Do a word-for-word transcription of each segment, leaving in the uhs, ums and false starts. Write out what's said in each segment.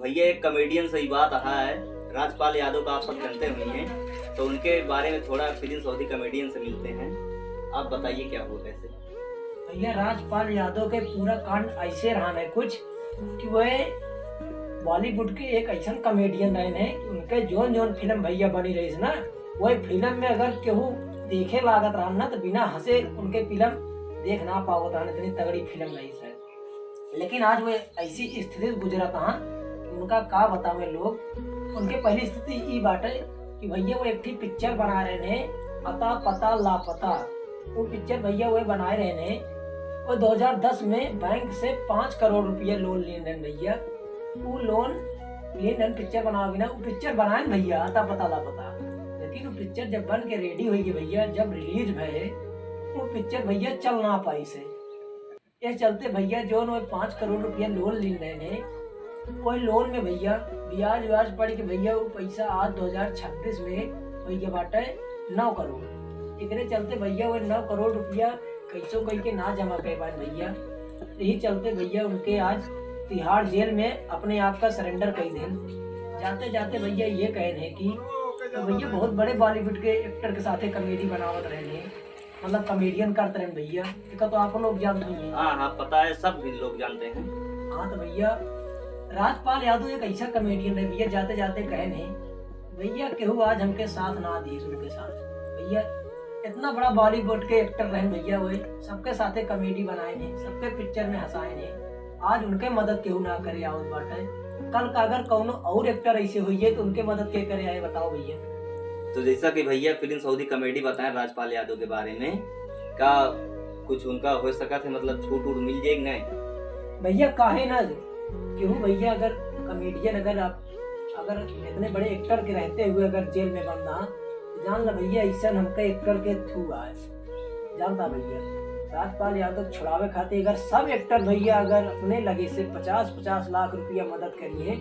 भैया, एक कॉमेडियन से ही बात अहा है, राजपाल यादव का आप सब जानते हुए हैं, तो उनके बारे में थोड़ा फिलिम सऊदी कॉमेडियन से मिलते हैं। आप बताइए, क्या हुआ, कैसे? भैया, राजपाल यादव के पूरा कांड ऐसे रहन है कुछ कि वह बॉलीवुड के एक ऐसन कॉमेडियन रहन है कि उनके जौन जौन फिल्म भैया बनी रही ना, वही फिल्म में अगर केहू देखे लागत रहन ना, तो बिना हंसे उनके फिल्म देख ना पावत रहन, इतनी तगड़ी फिल्म रही सर। लेकिन आज वो ऐसी स्थिति से गुजरत हैं कि उनका का बतावे लोग। उनके पहली स्थिति ई बाटे कि भैया वो एक ठे पिक्चर बना रहे हैं, अता पता लापता। वो पिक्चर भैया वो बनाए रहे हैं, वो दो हज़ार दस में बैंक से पाँच करोड़ रुपया लोन लेन रहन भैया। वो लोन लेन रहन पिक्चर बनावे ना, वो पिक्चर बनाए भैया अता पता लापता। लेकिन वो पिक्चर जब बन के रेडी हुई भैया, जब रिलीज भये, वो पिक्चर भैया चल ना पाई से। ये चलते भैया जौन वो पाँच करोड़ रुपया लोन लीन रहे हैं, वही लोन में भैया ब्याज व्याज पड़ के भैया वो पैसा आज दो हज़ार छब्बीस में भैया बाटे नौ करोड़। एकरे चलते भैया वो नौ करोड़ रुपया कैसो कई के ना जमा कर पाए भैया। यही चलते भैया उनके आज तिहाड़ जेल में अपने आप का सरेंडर कर देन। जाते जाते भैया ये कहे हैं कि तो भैया बहुत बड़े बॉलीवुड के एक्टर के साथे कॉमेडी बनावत रहे हैं, मतलब कॉमेडियन करते रहे भैया। एका तो आप लोग जानते ही हैं। हाँ, हाँ, पता है, सब भी लोग जानते हैं। हाँ, तो भैया राजपाल यादव एक ऐसा कॉमेडियन रहे भैया, जाते जाते कहे नहीं भैया, केहू आज हमके साथ ना दी, उनके साथ भैया, इतना बड़ा बॉलीवुड के एक्टर रहे भैया, वही सबके साथे कॉमेडी बनाए नहीं, सबके पिक्चर में हंसाए नहीं, आज उनके मदद केहू ना करे आवत बाटे। कल का अगर कौनो और एक्टर ऐसे होइए तो उनके मदद के करे आए, बताओ भैया। तो जैसा कि भैया फिल्म सऊदी कॉमेडी बताए राजपाल यादव के बारे में, का कुछ उनका हो सकत है, मतलब छूट उट मिल जाए कि नहीं? भैया काहे ना, केहू भैया अगर कॉमेडियन अगर आप अगर इतने बड़े एक्टर के रहते हुए अगर जेल में बंद हैं, तो जान ला भैया ऐसा हमका एक्टर के थ्रू आए। जानता भैया, राजपाल यादव छुड़ावे खातिर अगर सब एक्टर भैया अगर अपने लगे से पचास पचास लाख रुपया मदद करिए,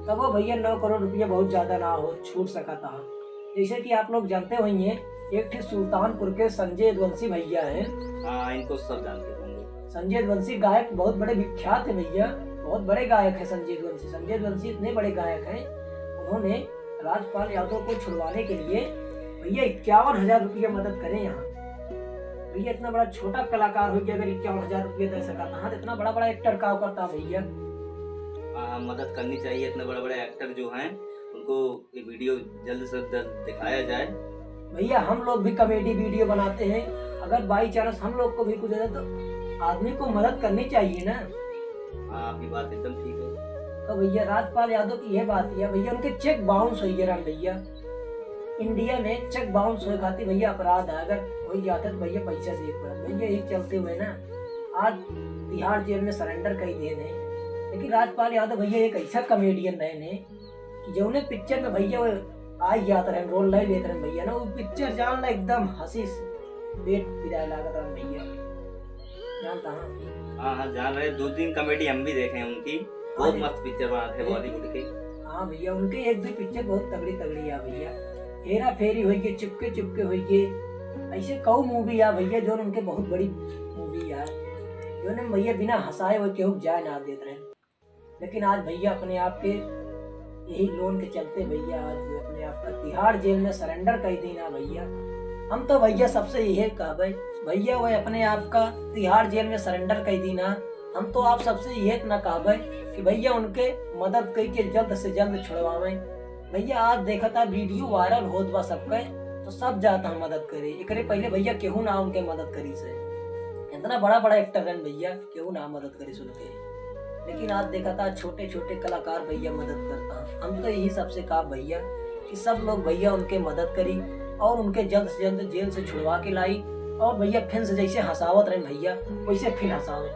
तब वो भैया नौ करोड़ रुपया बहुत ज्यादा ना हो, छूट सकता है। जैसे कि आप लोग जानते होइए, एक ठे सुल्तानपुर के संजय यदुवंशी भैया हैं। हाँ, इनको सब जानते होंगे। संजय यदुवंशी गायक बहुत बड़े विख्यात है भैया, बहुत बड़े गायक है संजय यदुवंशी। संजय यदुवंशी इतने बड़े गायक हैं, उन्होंने राजपाल यादव को छुड़वाने के लिए भैया इक्यावन हजार रुपया मदद करे यहाँ। भैया इतना बड़ा छोटा कलाकार हो के अगर इक्यावन हजार रुपया दे सकता है, तो इतना बड़ा बड़ा एक्टर का करता भैया? हाँ, मदद करनी चाहिए। इतने बड़े बड़े एक्टर जो हैं, उनको ये वीडियो जल्द से जल्द दिखाया जाए। भैया हम लोग भी कॉमेडी वीडियो बनाते हैं, अगर बाई चांस हम लोग को भी कुछ हो जाए तो आदमी को मदद करनी चाहिए ना। हाँ, आपकी बात एकदम ठीक है। तो भैया राजपाल यादव की यह बात है भैया, उनके चेक बाउंस हो गए राम भैया। इंडिया में चेक बाउंस होए खातिर भैया अपराध है, अगर हो जाते तो भैया पैसा दे पड़त। भैया यही चलते हुए ना आज तिहाड़ जेल में सरेंडर कर दिए ने। लेकिन राजपाल यादव भैया एक ऐसा कॉमेडियन रहे ने कि जौने पिक्चर में भैया वो आ जात रहे, रोल ले लेत रहे भैया ना, वो पिक्चर जान ला एकदम हंसी से पेट पिराए लागत रहे भैया। जानता हाँ? हाँ, हाँ, जान रहे। दो तीन कॉमेडी हम भी देखे हैं उनकी, बहुत हाँ जी। मस्त पिक्चर बनाते हैं जी। बॉलीवुड के। हाँ भैया, उनके एक भी पिक्चर बहुत तगड़ी तगड़ी आ भैया। हेरा फेरी होइए, चुपके चुपके होइए, ऐसे कऊ मूवी आ भैया जो उनके बहुत बड़ी मूवी आ, जो ने भैया बिना हंसाए वो केहू जाए ना देत रहे। लेकिन आज भैया अपने आप के यही लोन के चलते भैया आज वो अपने आप का तिहाड़ जेल में सरेंडर कर दी ना भैया। हम तो भैया सबसे यही कहबे भैया, वो अपने आप का तिहाड़ जेल में सरेंडर कर दी ना। हम तो आप सबसे यह ना कहबे कि भैया उनके मदद करके जल्द से जल्द छुड़वावे। भैया आज देखा था वीडियो वायरल होत बा सबके, तो सब जाता है मदद करे। एकरे पहले भैया केहू ना उनके मदद करी से। इतना बड़ा बड़ा एक्टर रहन भैया, केहू ना मदद करी सुन के। लेकिन आज देखा था छोटे छोटे कलाकार भैया मदद करता। हम तो यही सबसे कहा भैया कि सब लोग भैया उनके मदद करी और उनके जल्द से जल्द जेल से छुड़वा के लाई और भैया फिर से जैसे हंसावत रहे भैया वैसे फिर हंसावे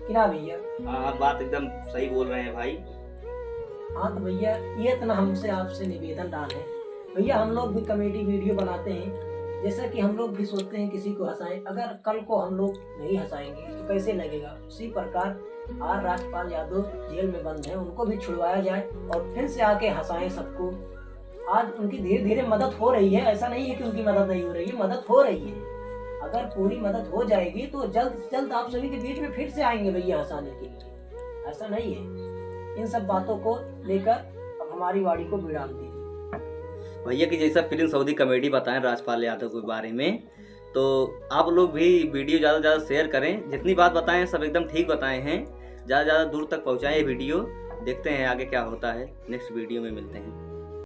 कि ना भैया? हाँ, आप बात एकदम सही बोल रहे हैं भाई। हाँ तो भैया ये इतना हमसे आपसे निवेदन डाल है भैया, हम लोग भी कॉमेडी वीडियो बनाते हैं, जैसा कि हम लोग भी सोचते हैं किसी को हंसाएं, अगर कल को हम लोग नहीं हंसाएंगे तो कैसे लगेगा? उसी प्रकार आज राजपाल यादव जेल में बंद है, उनको भी छुड़वाया जाए और फिर से आके हंसाएं सबको। आज उनकी धीरे धीरे मदद हो रही है, ऐसा नहीं है कि उनकी मदद नहीं हो रही है, मदद हो रही है। अगर पूरी मदद हो जाएगी तो जल्द से जल्द आप सभी के बीच में फिर से आएंगे भैया हंसाने के लिए, ऐसा नहीं है। इन सब बातों को लेकर अब हमारी वाणी को विराम दीजिए। भैया की जैसा फिल्म सऊदी कॉमेडी बताएं राजपाल यादव के बारे में, तो आप लोग भी वीडियो ज़्यादा से ज़्यादा शेयर करें। जितनी बात बताएं सब एकदम ठीक बताए हैं, ज़्यादा ज़्यादा दूर तक पहुँचाएं ये वीडियो। देखते हैं आगे क्या होता है, नेक्स्ट वीडियो में मिलते हैं।